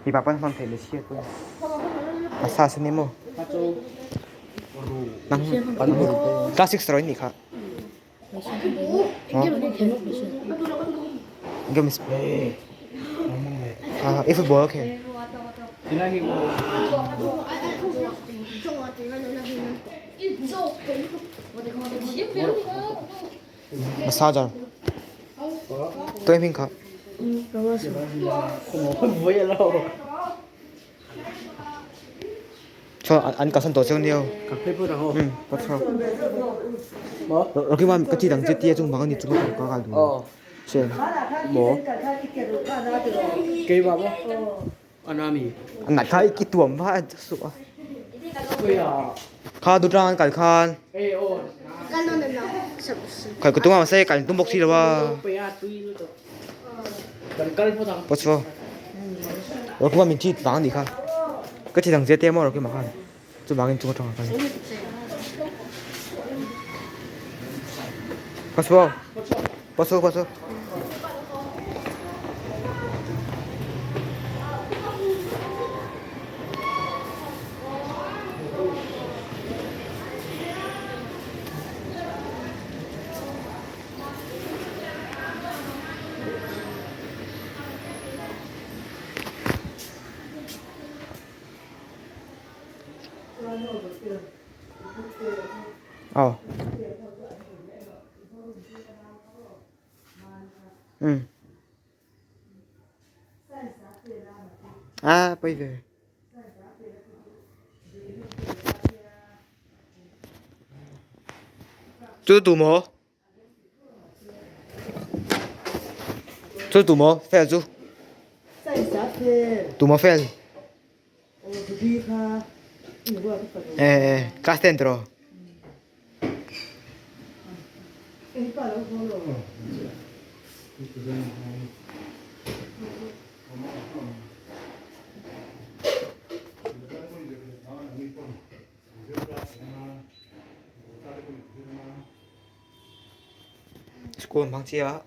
Mipa pawn hmang theih hmeichhia pawn massage a ni maw nang class six rawih a nih kha i football a khel. Massager tuai hming kha chuan an kalsan tawh chiang nia Rocky man ka chi dang che tia chung bang ani chu ka kal duh chen a nat kha i tuam va a suh a kha du tang an kal khan kal ka tum a mahse kal an tum bawk si lo a pawh chu Rokhuma min cheat vang a nih kha ka chi dang zia te maw Rokhima khan chuvangin chung atanga kal pawh chu pawh chu pawh chu. Aw umm a pawi ve chu tu maw Chu tu maw fel chu tu maw fel eh class ten tawh School hmang chiah.